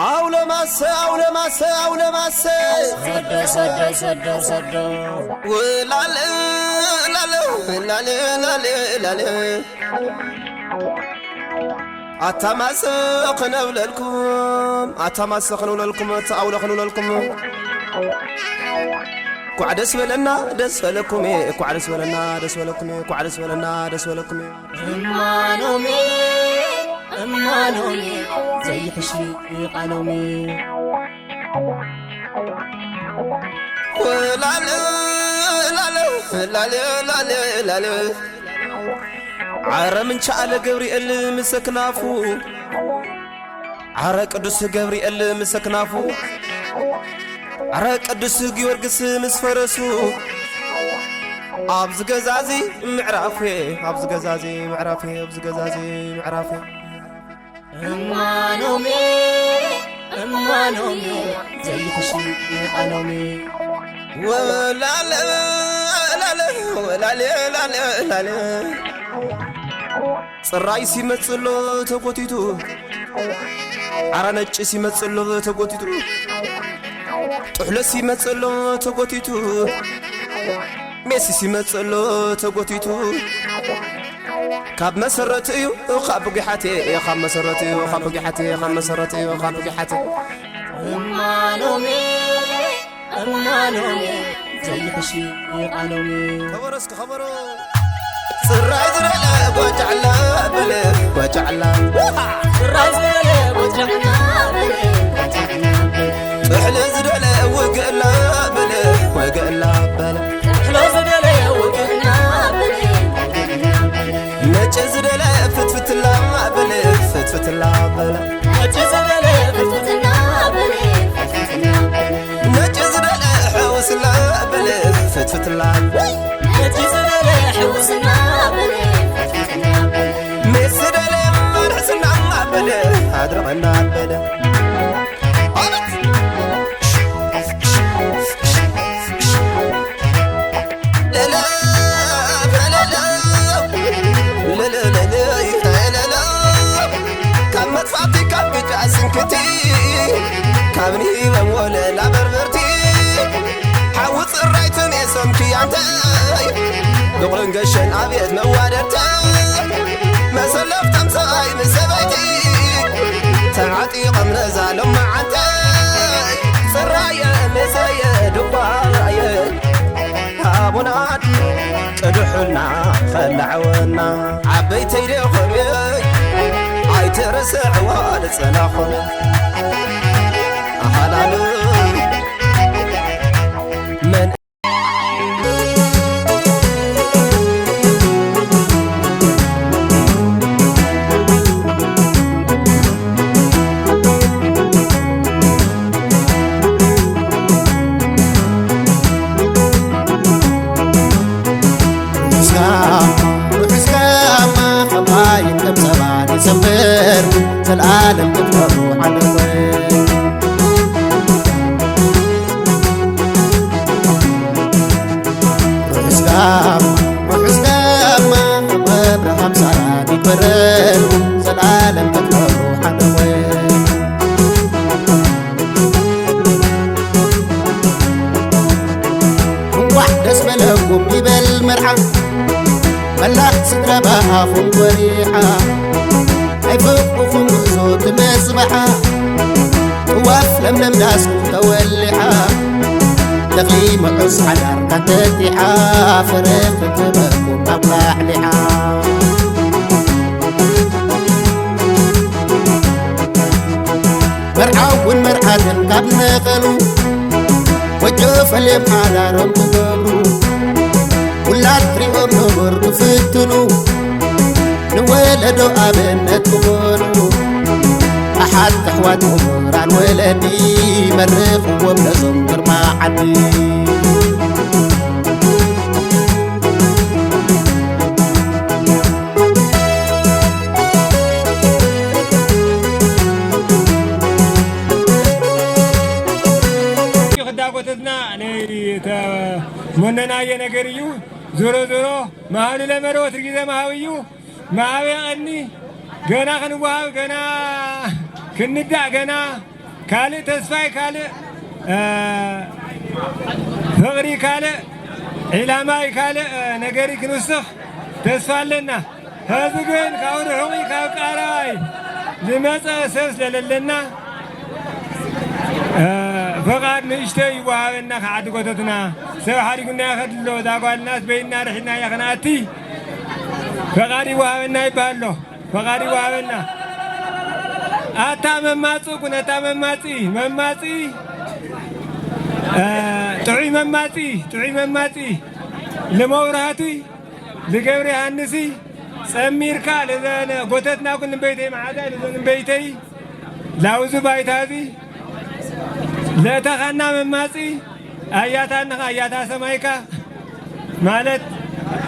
ኣውለማሰ ኣውለማሰ ኣውለማሰ ሰዶ ሰዶ ሰዶ ሰዶ ወላለ ላለ ላለ ላለ ላለ ኣታ ማሰ ክነብለልኩም ኣታ ማሰ ክነብለልኩም ኣታ ኣውለ ክነብለልኩም። እኳዕ ደስ በለና ደስ በለኩም እኳዕ ደስ በለና ደስ በለኩም እኳዕ ደስ በለና ደስ በለኩም። እማኖሜ እማኖሜ ዘይሕሽ ቃሎሜ። ወላለ ላለ ላለ ላለ ላለ ዓረ ምንቻ ኣለ ገብርኤል ምስ ኣክናፉ ዓረ ቅዱስ ገብርኤል ምስ ኣክናፉ ዓረ ቅዱስ ጊዮርጊስ ምስ ፈረሱ ኣብዚ ገዛዚ ምዕራፍ ኣብዚ ገዛዚ ምዕራፍ ኣብዚ ገዛዚ ምዕራፍ እማኖሜ እማኖሜ ዘይሕሽ ቃሎሜ። ወላለ ላለ ወላለ ላለ ላለ ጽራይ ሲመጽሎ ተጎቲቱ ዓራ ነጭ ሲመጽሎ ተጎቲቱ ጥሕሎ ሲመጽሎ ተጎቲቱ ሜሲ ሲመጽሎ ተጎቲቱ ካብ መሰረት እዩ ካብ ጒሓቴ ካብ መሰረት እዩ ካብ ጒሓቴ ካብ መሰረት እዩ ካብ ጒሓቴ እማኖሜ እማኖሜ ዘይሕሽ ቃሎሜ። ከበሮ እስኪ ከበሮ። ጽራይ ዝደለ ጓጫዕላ በለ ጓጫዕላ። ጽራይ ዝደለ ጓጫዕላ በለ ጓጫዕላ በለ። ጥሕሎ ዝደለ ውግእላ በለ ወግእላ በለ። ጥሕሎ ዝደለ ውግእላ በለ ወግእላ በለ። ነጭ ዝደለ ፍትፍትላ በለ ፍትፍትላ በለ። ነጭ ዝደለ ፍትፍትላ በለ ፍትፍትላ በለ። ነጭ ዝደለ ሕውስላ በለ ፍትፍትላ በለ። ነጭ ዝደለ ሕውስላ በለ ፍትፍትላ በለ። ሜስ ዝደለ መርሕስና በለ ኣድረቐና በለ። ኣቤት! ካብ መጥፋእቲ ካብ ግጫ ስንክቲ ካብ ንሂበም ወለላ በርበርቲ ሓዊ ጽራይትን የሶም ክያንተይ ብቑርን ገሸን ኣብየት መዋደድተይ መሰለፍቶም ሰብኣይ ምስ ሰበይቲ ተዓጢቖም ነዛ ሎመዓንተይ ጽራየ መሰየ ድባየ ሃቡና ቅድሑልና ኸላዕወና ዓበይተይ ደኸምየይ ኣይተረስዕዋ ልጸናኹም ኣሃላሉ መን ርሑስ ጋማ ርሑስ ጋማ ኸማይ ከም ጸባ ዲሰምበር ዘልኣለም ክትነብሩ ሓለወ። ርሑስ ጋማ ርሑስ ጋማ ከም ኣብርሃም ሳራ ይግበረን ዘልኣለም ክትነብሩ ሓለወ። እንኳዕ ደስ በለኩም ይበል መርዓ መላእ ስድራ ብኣኹም ወሪዓ ናይ ፍቕርኹም ጉዕዞ ትመጽብሓ ጥዋፍ ለምለም ዳስኩም ተወሊዓ ተኽሊ ምዑዝ ሓዳር ካተቲዓ ፍረ ክትበኩም ኣጉላዕሊዓ መርዓውን መርዓትን ካብ ነቐሉ ጎጆ ፈልዮም ሓዳሮም ክገብሩ ውላድ ሪኦም ንቡር ክፍትኑ ንወለዶ ኣብነት ክኾኑ ኣሓት ኣሕዋት ምሁራን ወለዲ መርቕዎም ነዞም ግርማ ዓዲ። ክዳጎተትና ናይ ተመነናየ ነገር እዩ። ዞሮ ዞሮ መሃሉ ለመረ ወትር ግዜ መሃዊ እዩ። ማዕበ ቀኒ ገና ክንወሃብ፣ ገና ክንዳእ፣ ገና ካልእ ተስፋይ ካልእ፣ እ፣ ፍቕሪ ካልእ፣ ዒላማይ ካልእ፣ እ፣ ነገሪ ክንውስኽ ተስፋ ኣለና። ሕዚ ግን ካብ ርሑቕ ካብ ቀረባይ ዝመጸ ሰብ ስለለለና፣ እ፣ ፈቓድ ንእሽተይ ይወሃበና። ከዓዲ ጎተትና ሰብ ሓዲጉና ይኸድ ኣሎ። እዛ ጓልናስ በይና ርሒናያ ከነኣቲ ፈቓድ ይወሃበና ይበሃል ኣሎ። ፈቓድ ይወሃበና። ኣታ መማጽእ ኩን፣ ኣታ መማጺ፣ መማጺ፣ እ፣ ጥዑይ መማጺ፣ ጥዑይ መማጺ፣ ለመብራህቲ፣ ለገብረ ዮሃንሲ፣ ጸሚርካ፣ ለዘነ ጎተትና ኩን ንበይተይ መዓዛ፣ ለዘነ ንበይተይ፣ ላውዚ ባይታዚ፣ ለእተኻና መማጺ፣ ኣያታ እንኻ፣ ኣያታ ሰማይካ፣ ማለት፣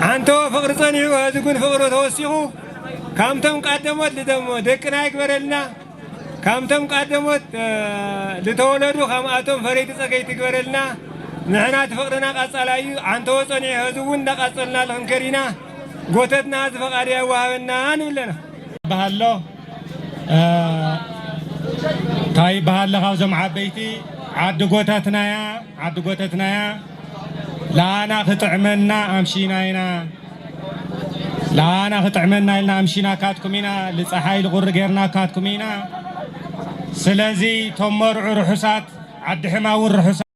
ዓንተዎ ፍቕሪ ጸኒሑ፣ ሕዚ ግን ፍቕሪ ተወሲኹ፣ ካምቶም ቀደሞት ልደሞ ደቅና ይግበረልና፣ ካምቶም ቀደሞት፣ እ፣ ልተወለዱ፣ ካምኣቶም ፈረይቲ ጸገይቲ ይግበረልና። ንሕና እቲ ፍቕርና ቀጻላይ እዩ፣ ዓንተዎ ጸኒሑ፣ ሕዚ እውን እንዳቐጸልና ክንከድ ኢና። ጎተትና እዚ ፈቓድ ያወሃበና ንብለና። በሃሎ፣ እ፣ እንታይ ይበሃል፣ ካብዞም ዓበይቲ፣ ዓዲ ጎተትናያ፣ ዓዲ ጎተትናያ፣ ለኣና ክጥዕመና ኣምሺና ኢና። ለኣና ክጥዕመና ኢልና ኣምሺናካትኩም ኢና፣ ልፀሓይ ልቑሪ ጌርናካትኩም ኢና። ስለዚ፣ እቶም መርዑ ርሑሳት፣ ዓዲ ሕማ እውን ርሑሳት።